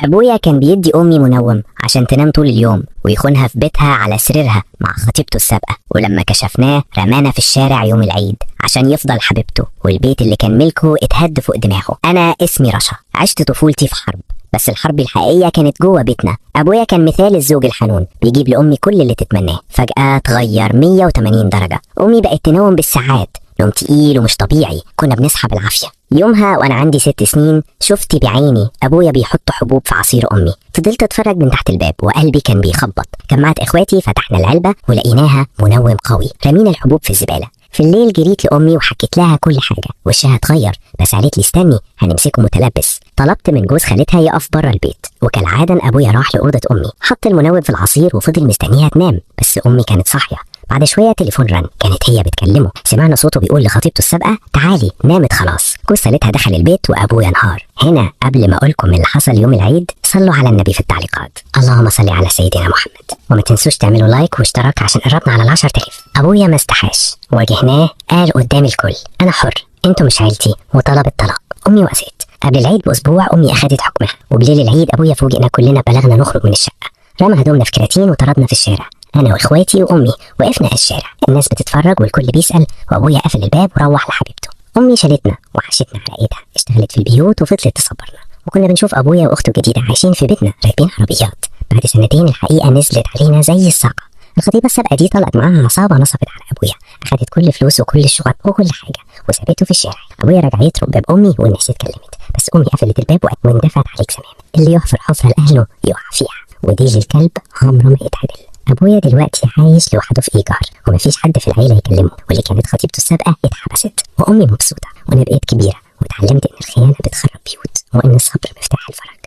أبويا كان بيدي أمي منوم عشان تنام طول اليوم ويخونها في بيتها على سريرها مع خطيبته السابقة، ولما كشفناه رمانا في الشارع يوم العيد عشان يفضل حبيبته، والبيت اللي كان ملكه اتهد فوق دماغه. أنا اسمي رشا، عشت طفولتي في حرب، بس الحرب الحقيقية كانت جوه بيتنا. أبويا كان مثال الزوج الحنون، بيجيب لأمي كل اللي تتمناه. فجأة تغير 180 درجة، أمي بقت تنوم بالساعات، نوم تقيل ومش طبيعي، كنا بنصحى بالعافية. يومها وأنا عندي 6 سنين شفت بعيني أبويا بيحط حبوب في عصير أمي. فضلت أتفرج من تحت الباب وقلبي كان بيخبط. جمعت إخواتي، فتحنا العلبة ولقيناها منوم قوي، رمينا الحبوب في الزبالة. في الليل جريت لأمي وحكيت لها كل حاجة، وشها اتغير، بس قالت لي استني هنمسكه متلبس. طلبت من جوز خالتها يقف بره البيت، وكالعادة أبويا راح لأوضة أمي، حط المنوم في العصير وفضل مستنيها تنام، بس أمي كانت صاحية. بعد شوية تليفون رن، كانت هي بتكلمه، سمعنا صوته بيقول لخطيبته السابقة تعالي نامت خلاص. جوز خالتها دخل البيت وأبويا انهار. هنا قبل ما أقولكم اللي حصل يوم العيد، صلوا على النبي في التعليقات، اللهم صل على سيدنا محمد، وما تنسوش تعملوا like واشتراك عشان قربنا على 10,000. أبويا ما استحاش، واجهناه، قال قدام الكل أنا حر، انتوا مش عيلتي، وطلب الطلاق. أمي وافقت. قبل العيد بأسبوع أمي أخدت حكمها، وبليل العيد أبويا فوجئنا كلنا بلغنا نخرج من الشقة، رمى هدومنا في كراتين وطردنا في الشارع. أنا وإخواتي وأمي وقفنا في الشارع، الناس بتتفرج والكل بيسأل، وأبويا قفل الباب وروح لحبيبته. أمي شالتنا وعاشتنا على إيدها، اشتغلت في البيوت وفضلت تصبرنا، وكنا بنشوف أبويا وأخته الجديدة عايشين في بيتنا راكبين عربيات. بعد سنتين الحقيقة نزلت علينا زي الصاعقة. الخطيبة السابقة دي طلعت معاها عصابة نصبت على أبويا، أخدت كل فلوسه وكل الشقق وكل حاجة وسابته في الشارع. أبويا رجع يطرق باب أمي والناس اتكلمت، بس أمي قفلت الباب واندفعت عليك زمان. اللي يحفر حفرة لأهله يقع فيها، وديل الكلب عمره ما يتعدل. أبويا دلوقتي عايش لوحده في إيجار، ومفيش حد في العيلة يكلمه، واللي كانت خطيبته السابقة اتحبست، وأمي مبسوطة، وأنا بقيت كبيرة واتعلمت إن الخيانة بتخرب بيوت، وإن الصبر مفتاح الفرج.